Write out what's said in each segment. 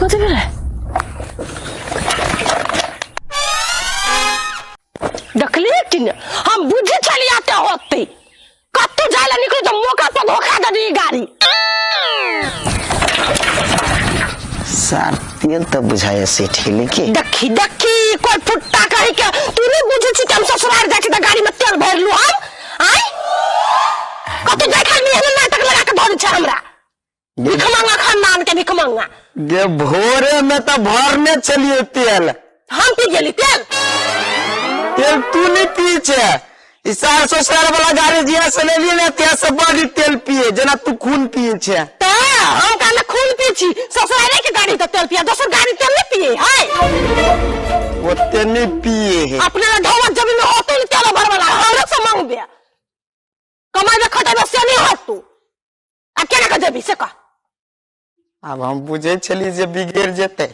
कथी भेलै? देखलियै कि ने, हम बुझै छलियै एते होतै। कतौ जाय लए निकलू तऽ मौका पर धोखा दे दी गाड़ी। सार, तेल तऽ बुझाइए सेठ गेलै की? देखी देखी, कोई फुट्टा कही के, तू नहीं बुझै छी कि हम ससुराल जाइ छी तऽ गाड़ी में तेल भरलू हम। आय, कतौ जाय खाली एहन नाटक लगा के धऽ दै छै हमरा, भिखमंगा खानदान के भिखमंगा। गे, भोरे में तऽ भरने छलियै तेल। हम पी गेली तेल? तेल तू नहीं पी छे। ई सार ससुराल वाला गाड़ी जिया से लेलियै ने, तिया से बड़ी तेल पिए, जेना तू खून पिए छे। तऽ हम कहले खून पी छी? ससुराले के गाड़ी तऽ तेल पिया, दोसर गाड़ी तेल नहीं पिए है। ओते नहीं पिए है। अपने ला ढोवा जमीन में होते नहीं तेल भर वाला, हमरा से मांगबे? कमाई खटेबे से नहीं होत। तू आ केना के देबी से कह। आब हम बुझै छली जे बिगड़ि जेतै,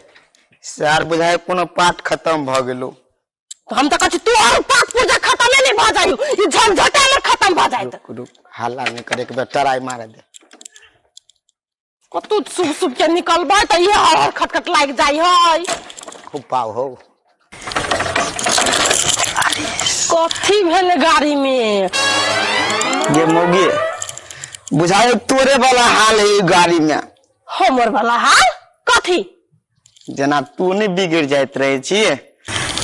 सार बुझाय कोनो पाठ खत्म भऽ गेलो। हम तऽ कहै छी तू और पाठ पूजा खत्मे नहीं भऽ जायू, ई झंझटे हमर खत्म भऽ जायत। रुक रुक, हल्ला नहि करे, एक बेर टराई मारे दे। कतौ सुब सुब के निकलबै तऽ इहे हर हर खटखट लागि जाइ है। खूब पाव हो। कथी भेल गाड़ी में? गे मौगी, बुझाय तोरे वाला हाल है ई गाड़ी में। हमर वाला हाल कथी? जेना तू नहि बिगड़ि जाइत रहै छी,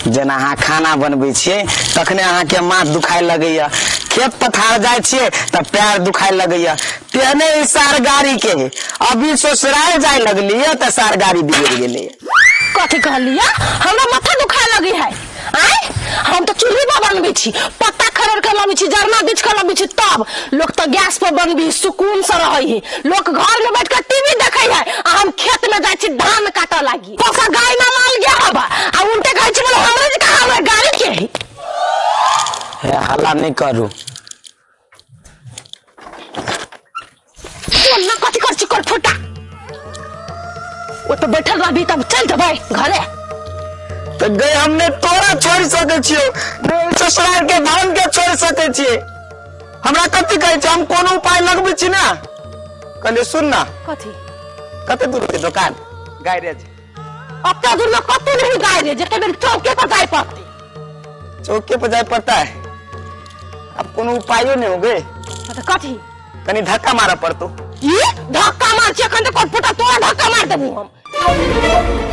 जेना अहाँ खाना बनबै छियै तखने अहाँके माथ दुखाय लगैया, खेत पथार जाइ छियै तऽ पैर दुखाय लगैया, तेहने ई सार गाड़ी के है। अभी ससुराल जाय लगलियै तऽ सार गाड़ी बिगड़ि गेलै। कथी कहलियै? हमरा माथा दुखाय लगी है? आय, हम तऽ चूल्ही पर बनबै छी, पत्ता खरोड़ के लबै छी, जरना बीछ के लबै छी। तब लोक तऽ गैस पर बनबी, सुकून से रहै है। लोक घर में बैठ के टीवी देखै है आ हम खेत में जाइ छी धान काटऽ लागी। पोसा गाय ना माल गया हबा आ उनटे कहै छी बोले हमरे जे कहा हमर गाड़ी के है। हे, हल्ला नहि करू। बोल ना, कथी कर छी कर फुटा? ओ तो बैठल रहबी तब चल जेबै घरे। तऽ गए, हम ने तोरा छोड़ि सकै छियौ, ने ससुराल के धान के छोड़ि सकै छियै। हमरा कथी कहै छै? हम कोनो उपाय लगबै छी ने। कहलियै, सुन ना। कथी? कते दूर छै दोकान गैरेज? अते दूर में कतौ नहीं गैरेज, एके बेर चौके पर जाय पड़तै। चौके पर जाय पड़ता है। अब कोनो उपायो नहीं हो गए। तऽ कथी? कनी धक्का मारऽ पड़तो। ई धक्का मार छी एखन तऽ कोटपुटा तोरा धक्का मार देबू हम।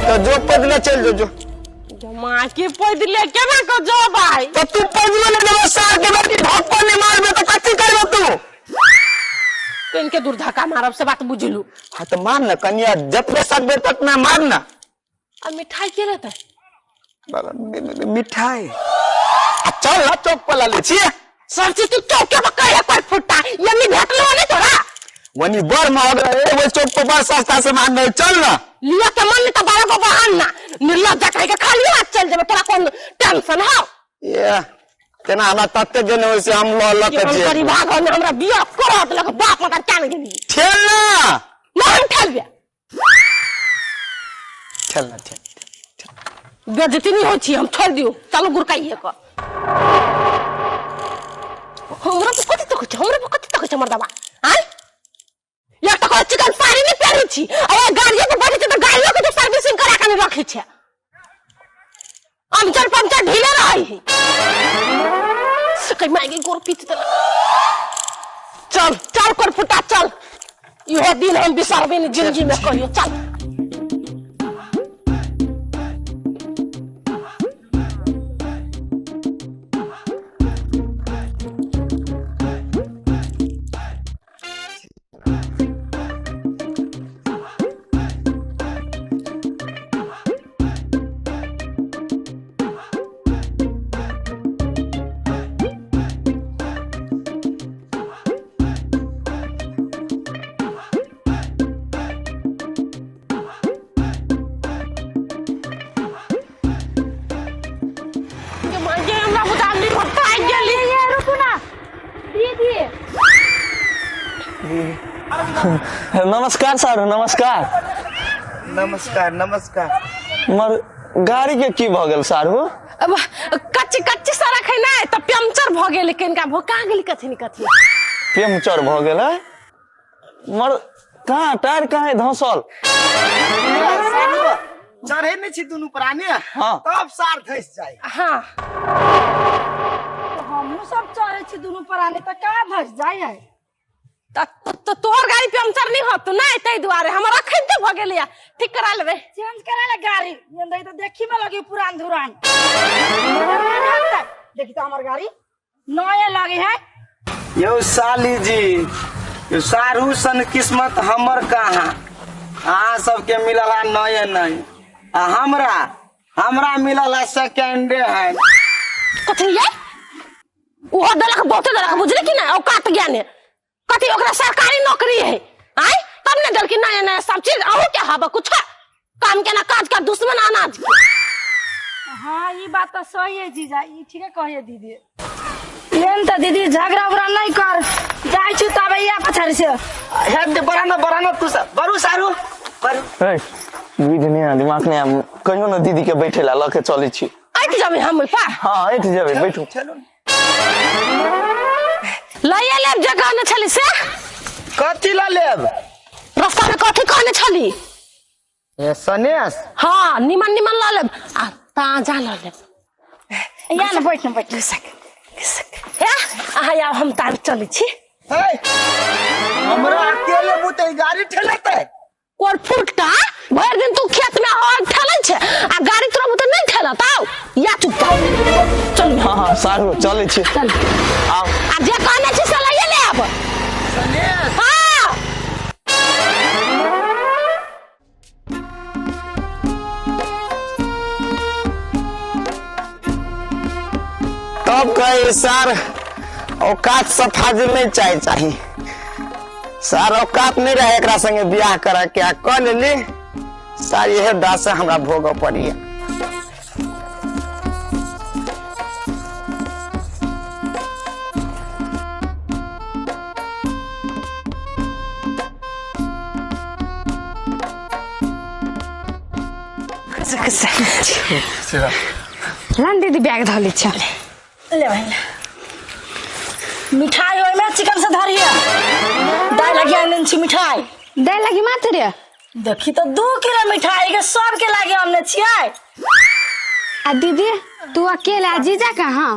तो जो, पैदले चल जो, जो। माँ के, पैदले केना के जेबै? तो तू पैदले नहीं जेबे सार के बेटी, धक्को नहीं मारबे तो कथी करबे तू? कनिके दूर धक्का मारब से बात बुझलू। हाँ, तो मार ना कनिया, जतने सकबे ततना मार ना। आ मिठाई के रहतै? बाबा, मिठाई आ चल ना, चौक पर ला ले छिए। सब चीज तू चौके पर कहे पर फुट्टा, यम्मी भेटलो नहीं तोरा? वनी बड़ महग रहे, वो चौक पर बड़ सस्ता सामान रहे, चल ना। लिया के मन नहीं तो 12 गो बहाना। निर्लज्ज कह के खाली हाथ चल जेबे, तोरा कोन टेंशन हो? ये तेना हमरा तते देने होइ से हम लऽ लऽ के हम जेब। गरीब भाग में हमरा बियाह करा देलक बाप मगर क्या नहीं गेली। ठेल ना। ना, हम ठेलबे। ठेल ना, ठेल। बेइज्जती नहीं होइ छी हम, छोड़ दियौ, चलू गुरकाइए क। हमरा पर कथी तकै छै? हमरा पर कथी तकै छै मर्दबा? आय, एक तऽ चिकन साड़ी नहि पहिरै छी आ ओहि गाड़ियो पर बैठै छी तऽ गाड़ियो के तो सर्विसिंग करा के नहि रखै छै, पंचर पंचर ढीले रहै है। कहीं माय गोर पीट देलक। चल चल कर फुटा चल, इहो दिन हम बिसरबे नहि जिंदगी में कहियो, चल। हमरा बुझा थाकि गेली। रुकू ना दीदी। नमस्कार सर, नमस्कार। नमस्कार, नमस्कार। मर गाड़ी के की भऽ गेल सारू? अब कच्ची कच्ची सड़क है ना, तऽ पंचर भऽ गेल, कनिका भोका गेल, कथी ने कथी। पंचर भऽ गेल है? मर कहाँ टायर कहाँ है धंसल? चढ़े नहीं छी दुनू प्राणी। हाँ। तब सार धस जाए। हाँ। तो हमहूँ सब चढ़े छी दुनू प्राणी तऽ का धस जाइ है? त तोहर गाड़ी पंचर नहीं होत नहीं, ताहि दुआरे हमर अखन ते भ गेलैया, ठीक करा लेबै। चेंज करा ले गाड़ी, ये नहीं तो देखी में लगी पुरान धुरान। देखी तो हमर गाड़ी नया लगे है। यौ साली जी, यौ सारू सन किस्मत हमर कहाँ, अहाँ सबके मिलल है नये नये आ हमरा हमरा मिलल है सेकेंडे हैंड। कथी ये ओहो देलक, बहुते देलक, बुझली कि नहीं? औकात ज्ञान कथी, ओकरा सरकारी नौकरी है आय तब ने देलकी नया नया सब चीज। अहू के हब कुछ काम के ना काज का दुश्मन अनाज के। हाँ ई बात तो सही है जीजा, ई ठीक है कहिए दीदी। लेन तो दीदी झगड़ा उगड़ा नहीं कर, जाइ छी तब या पछाड़ी से। हेब दे बढ़ाना बढ़ाना तू सब बरू सारू बरू। ए, बुझ नहीं आ, दिमाग नहीं आ, कहियो ना दीदी के बैठे ला लके चलै छी। ऐठ जाबे हम पा। हाँ ऐठ जाबे, बैठू। चलू। लइए लेब जे कहने छली से। कथी ला लेब? रास्ता में कथी कहने छली? ए सनेस। हाँ निमन निमन ल लेब आ ताजा ल लेब। या ना बैठ ना बैठ। हे अहाँ आब हम तार चलै छी। हे हमरा अकेले बुते गाड़ी ठेलते? कोर फुटटा भरि दिन तू खेत में हर ठेलै छै आ गाड़ी तोरा बुते नहीं ठेलत। आउ या चुपचाप चलू। हाँ हाँ सारू चलै छी। चल आउ आ जे कहने छी से लइए लेब। सनेस। हाँ। तब कहे सर औकात सफाजी नहीं चाहे चाही सर, औकात नहीं रहे एकरा संगे बियाह करे के, आ क लेली सर, इहे दशा हमरा भोग पड़ी। लान दीदी बैग धऽ लै छियै। ले भाई मिठाई ओहिमे चिकन से धरिए, दाइ लगी आनने छी मिठाई। दै लगी मात्र? देखी तो 2 किलो मिठाई के सबके लागे आनने छियै। आ दीदी तू अकेला, जीजा कहाँ?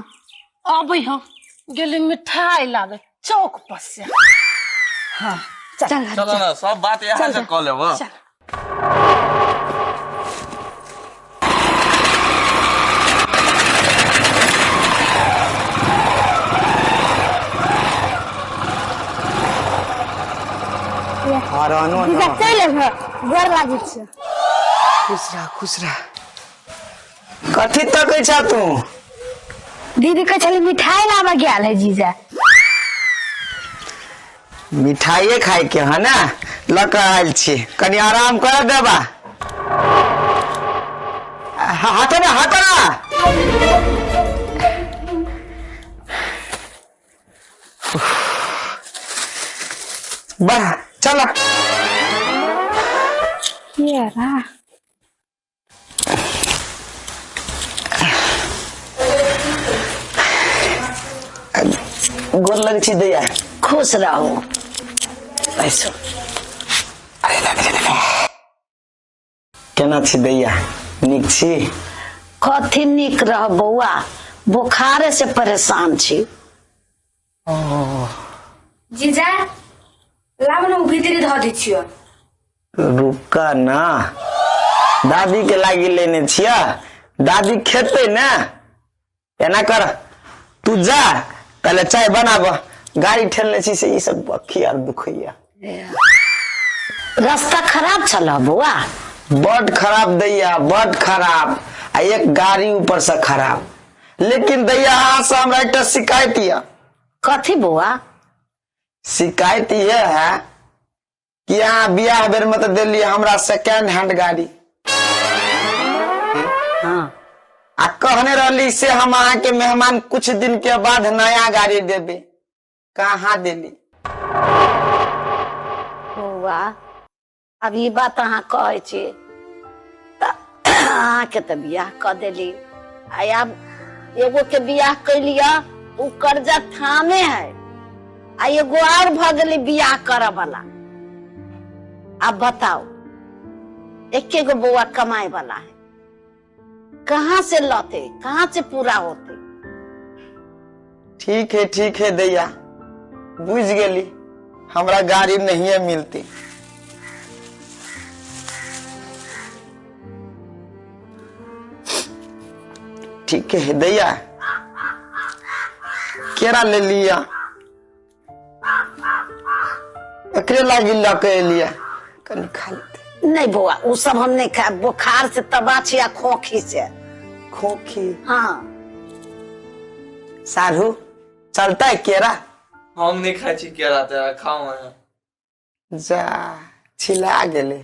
अबै हम गेली मिठाई लाबे चौक पर से। हाँ चल। चलो ना, सब बात यहाँ से कऽ लेब। चल। हरनो जीजा न। चलि अयबै, गोर लागै छै। खुश रह खुश रह। कथी तकै छ तू? दीदी कहै छलै मिठाई लाबऽ गेल है जीजा। मिठाइए खाय के है ना, लऽ कऽ आयल छी, कनि आराम कर देबा। हट ना हट ना। बढ़ चल। ये रा गोर लगै छी दैया। खुश रहू। ऐसो केना छी दैया, नीक छी? कथी नीक रह बौआ, बोखारे से परेशान छी। जीजा लाब ने, भीतरी धऽ दै छियै। रुक ना, दादी के लागी लेने छिया, दादी खेतै ने। एना कर तू जा पहले चाय बनाब, गाड़ी ठेलने छी से ई सब अखी आर दुखैया। रास्ता खराब छल बौआ? बड खराब दैया, बड खराब, आ एक गाड़ी ऊपर से खराब। लेकिन दैया अहाँ से हमरा एकटा शिकायत यऽ। कथी बौआ? शिकायत यह है कि अहाँ बियाह बेर में तऽ देलियै हमरा सेकेंड हैंड गाड़ी। हाँ। आ कहने रहली से हम अहाँ के मेहमान कुछ दिन के बाद नया गाड़ी देबे, कहाँ देली? बौआ अब ई बात अहाँ कहै छी तऽ अहाँके तऽ बियाह कऽ देली, आ आब एगो के बियाह कैलियै ओ कर्जा थामे है, आ एगो आर भऽ गेलै बियाह करऽ वाला। आब बताउ एके गो बौआ कमाए वाला है, कहाँ से लौते, कहाँ से पूरा होते? ठीक है ठीक है दैया, बुझ गेली, हमरा गाड़ी नहीं मिलती। ठीक है दैया, केरा ले लिया, एकरे लागी लऽ के एलिया, कनि खा लेते। नहीं बौआ, उ सब हम नहीं खाए, बुखार से तबाह छी आ खोखी से। खोखी? हाँ। साढ़ू चलता है केरा? हम नहीं खाइ छी केरा तेरा, खाओ अहाँ। जा छिला गेलै।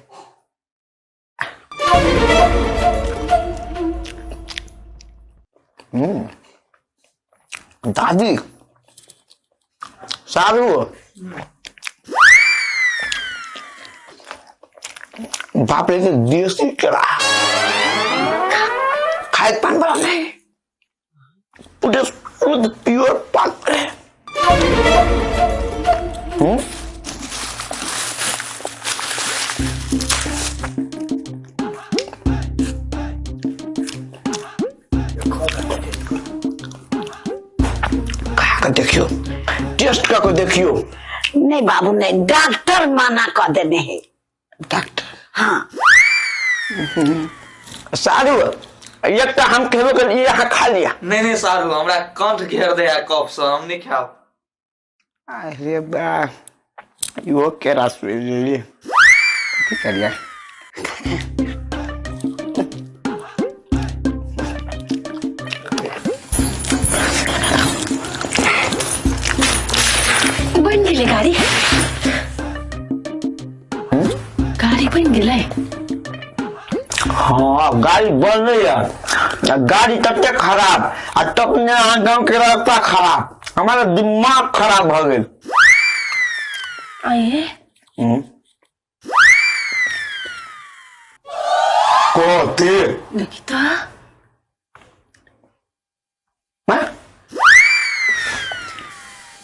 दादी सारू बाप रे, देसी केरा खाए पान बड़ा नहीं, पूरे शुद्ध प्योर पान है। खा के देखियो, टेस्ट करके देखियो। नहीं बाबू नहीं, डॉक्टर मना कर देने है। डॉक्टर? हाँ। सारू एक तो हम कहबो कर यहाँ खा लिया। नहीं नहीं सारू, हमरा कंठ घेर दे है कफ से, हम नहीं खाओ। अरे बा, यो केरा सुन लिए, की करिया? बनि गेलै गाड़ी, गाड़ी बनि गेलै। हाँ गाड़ी बनलै है, गाड़ी तते खराब आ तखने अहाँ गाँव के रास्ता खराब, हमारा दिमाग खराब भऽ गेल। आये कथी? देखी तऽ।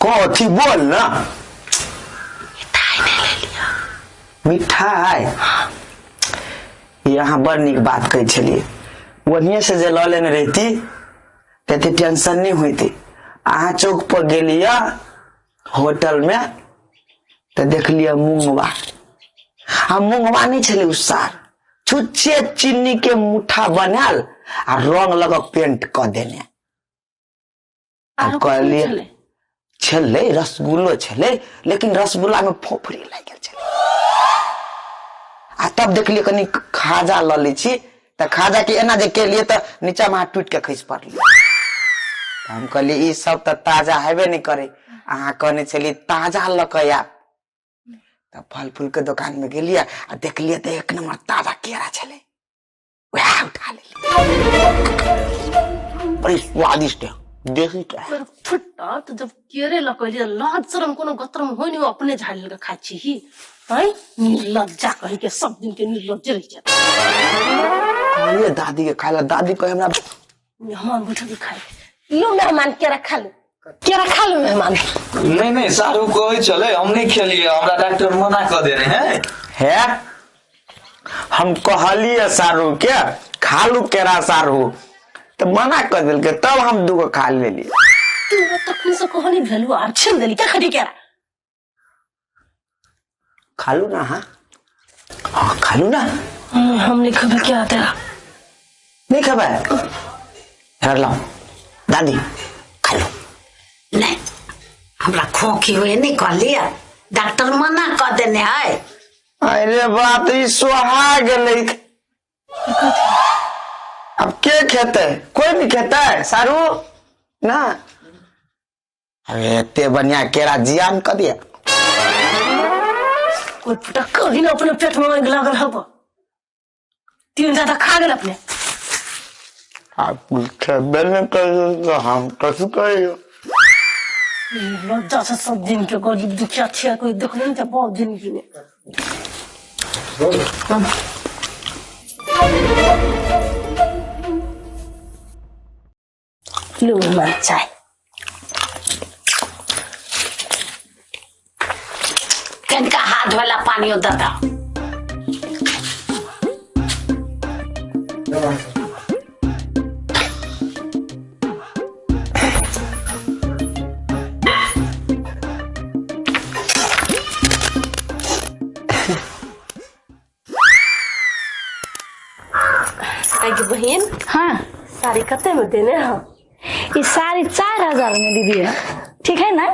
कथी बोल ना। मिठाई नहीं ले लिया। मिठाई? यहाँ बड़ नीक बात कहै छलियै, ओनिये से जे लऽ लेने रहिती तऽ एते टेंशन नहि होइते। अहाँ चौक पर गेलियै होटल में तऽ देखलियै मूंगवा, आ मूंगवा नहि छलै उ सार, छुच्छे चीनी के मुठा बनायल आ रंग लग पेंट कऽ देने। आरो कहलियै छलै? छलै, रसगुल्लो छलै, लेकिन रसगुल्ला में फोफड़ी लागि गेल छलै। आ तब देखलियै कनि खाजा लऽ लै छी, तऽ खाजा के एना जे केलियै तऽ नीचा मे टूटि के खसि पड़लै। तऽ हम कहलियै ई सब तऽ ताजा हेबे नहि करै, अहाँ कहने छलियै ताजा लऽ कऽ आयब। तऽ फल फूल के दोकान में गेलियै आ देखलियै तऽ एक नंबर ताजा केरा छलै, वएह उठा लेलियै, बड़ी स्वादिष्ट है देसी केरा। फुट्टा तो जब केरे लऽ के एलियै, लाज शरम कोनो गतरम होइ नहि, अपने झाड़ि लऽ के खाइ छी ही। हैं निर्लज्जा कहि के सब दिन के निर्लज्ज रहि जायत। कहलियै दादी के खाय ला, दादी कहे हमरा मेहमान बैठल के खाय लो, मेहमान केरा खा लो, केरा खा लो मेहमान। नहीं नहीं सारू कहै छलै हम नहीं खेलियै, हमरा डॉक्टर मना कऽ देने है। है हम कहलियै सारू के खा लू केरा सारू, तऽ मना कऽ देलकै, तब हम दूगो खा लेलियै। तू तखन से कहनी भेलू आर छीन देली क्या खटी केरा। खा लू ना। हाँ हाँ खा लू ना। हम नहीं खेबै क्या तेरा। नहीं खेबै? हेर लाओ दादी खा लो। नहीं हमरा खोखी हुए नहीं कहलियै, डॉक्टर मना कऽ देने है। अरे बाप रे, सोहा गेलै, अब के खेतै? कोई नहीं खेतै सारू ना। अरे एते बढ़िया केरा जियान कऽ दिया। कोई फुटा कहीं ना अपने पेट में आगि लागल हब, तीन ज्यादा खा गेल अपने। आप खेबे नहीं करियो तो हम कथी करियो? लज्जा से सब दिन के गरीब दुखिया छिया कोई देखने नहीं बहुत जिंदगी में। लो मेहमान चाय। कनिका हाथ वाला पानियो दऽ दऽ। आगे बहन। हाँ। साड़ी कते में देने हो? ई साड़ी 4000 में दीदी है, ठीक है ना?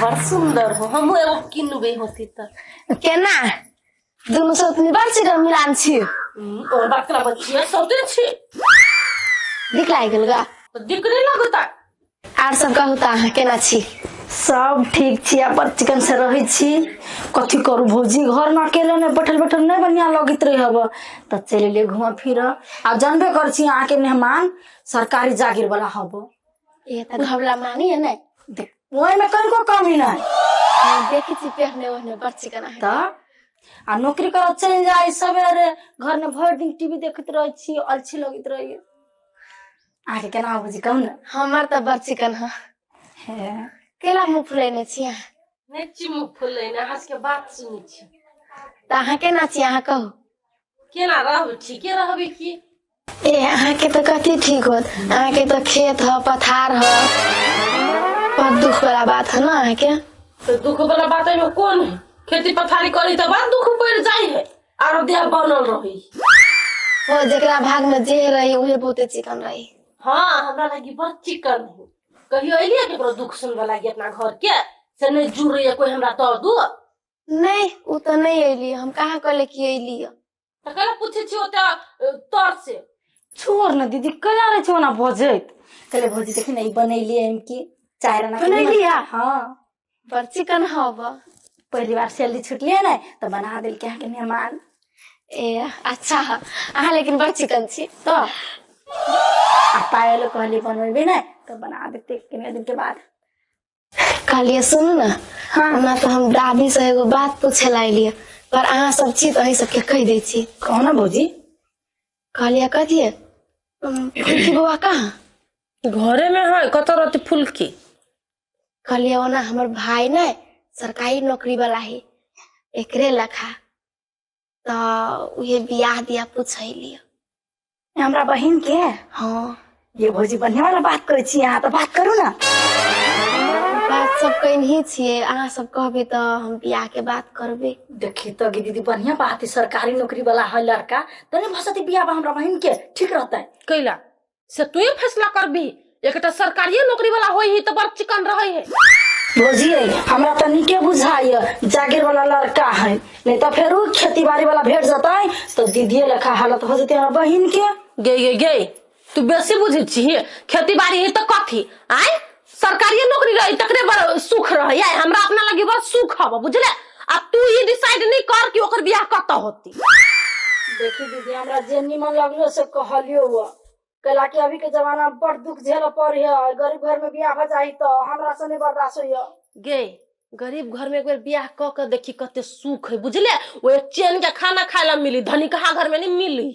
बड़ सुंदर हो, हमहूँ एगो किनबे होती तऽ। केना दुनू सौतनी बड़ चिकन मिलान छी। और बात करा बच्ची सौते छी। दिख लागि गेल गा। तऽ दिक नहि लगता। आर सब कहू तऽ अहाँ केना छी? सब ठीक छी, आ बड़ चिकन से रहै छी। कथी करू भौजी, घर में अकेले ने बैठल बैठल नहीं बढ़िया लगैत रहे हब, तऽ चलि एलियै घूमऽ फिरऽ। आब जानबे कर छी अहाँके मेहमान सरकारी जागीर वाला हब। ए तऽ घबला मानी है ने। देख, ओहिमे कनिको कमी नहि। देखै छी पेहने ओहने बड़ चिकन अहाँ। तऽ आ नौकरी करऽ चलि जाइ सवेरे, घर में भरि दिन टीवी देखैत रहै छी, अलसी लगैत रहैए। अहाँके केना भौजी, कहू ने? हमर तऽ बड़ चिकन है। हे। केला मुँह फुलेने छी अहाँ? नहि छी मुँह फुलेने, अहाँ सबके बात सुनै छी। तऽ अहाँ केना छी, अहाँ कहू? केना रहबै, ठीके रहबै की। ए अहाँके तऽ कथी ठीक होत, अहाँके तऽ खेत ह पथार ह, बड़ दुख वाला बात है ना अहाँके। तऽ दुख वाला बात एहिमे कोन है? खेती पथारी करी तऽ बड़ दुख पड़ि जाइ है, आरो देह बनल रही। हो, जेकरा भाग में जे रही उहे बहुते चिकन रही। हाँ, हमरा लागी बड़ चिकन है। कहियो एलियै केकरो दुख सुनबे लागी अपना घर के से नहि जुड़ैया कोई हमरा दऽ दू? नहीं, उ तऽ नहीं एली, हम कहाँ कहले कि एली। तऽ कैला पूछै छी ओतऽ तर से? छोड़ ने दीदी, कहिया रहै छै ओना बजैत। कहले भौजी देखी ने, ई बनेलियै हम की चारि आना के। बनेलियै? हाँ। बड़ चिकन हब। पहली बार सैलरी छुटलियै ने तऽ बना देलकै अहाँके मेहमान। ए अच्छा है, अहाँ लेकिन बड़ चिकन छी। तऽ आ पायल कहलियै बनेबै ने तऽ बना देतै कने दिन के बाद। कहलियै सुनू ने। हाँ। ओना तऽ हम दादी से एगो बात पूछे ला एलियै, पर अहाँ सब छी तऽ अहीं सबके कहि दै छी। कहू ने भौजी। कहलियै कथी, फुलकी बौआ कहाँ? घरे में है, कतऽ रहती फुलकी? कहलियै ओना हमर भाई ने सरकारी नौकरी वाला है, एकरे लखा तऽ उहे बियाह दिया पूछैलियै। हमरा बहिन के? हाँ। ये भौजी, बढ़िया वाला बात कहै छी अहाँ, तऽ बात करू ने। बात सब कहनही छियै, अहाँ सब कहबै तऽ हम बियाह के बात करबै। देखी तऽ गे दीदी, बढ़िया बात है, सरकारी नौकरी वाला है लड़का तऽ नहीं भऽ सकतै बियाह हमरा बहिन के, ठीक रहतै। कैला से तू फैसला करबी? एकटा सरकारिये नौकरी वाला होई ही तऽ बड़ चिकन रहै है। भौजी, हमरा तऽ नीके बुझाइए, जागीर वाला लड़का है, नहीं तऽ फेर उ खेती बाड़ी वाला भेट जेतै तऽ दीदीए लेखा हालत हो जेतै हमरा बहिन के। गे गे गे, तू बेसी बुझै छी। खेती बाड़ी है तऽ कथी आय, सरकारिये नौकरी रही तकरे बड़ सुख रहे। आय हमरा अपना लगी बड़ सुख हब, बुझले? आ तू ई डिसाइड नहीं कर कि ओकर बियाह कतऽ होती। देखी दीदी, हमरा जे निमन लगलो से कहलियो हुआ, कैला कि अभी के जमाना में बड़ दुख झेले पड़े है। गरीब घर में बियाह हो जाही तो हमरा से नहीं बर्दाश्त होइए। गे, गरीब घर में एक बेर बियाह कऽ के देखी कते सुख है, बुझले? ओ एक चैन के खाना खाय ला मिली, धनिकहा घर में नहीं मिली।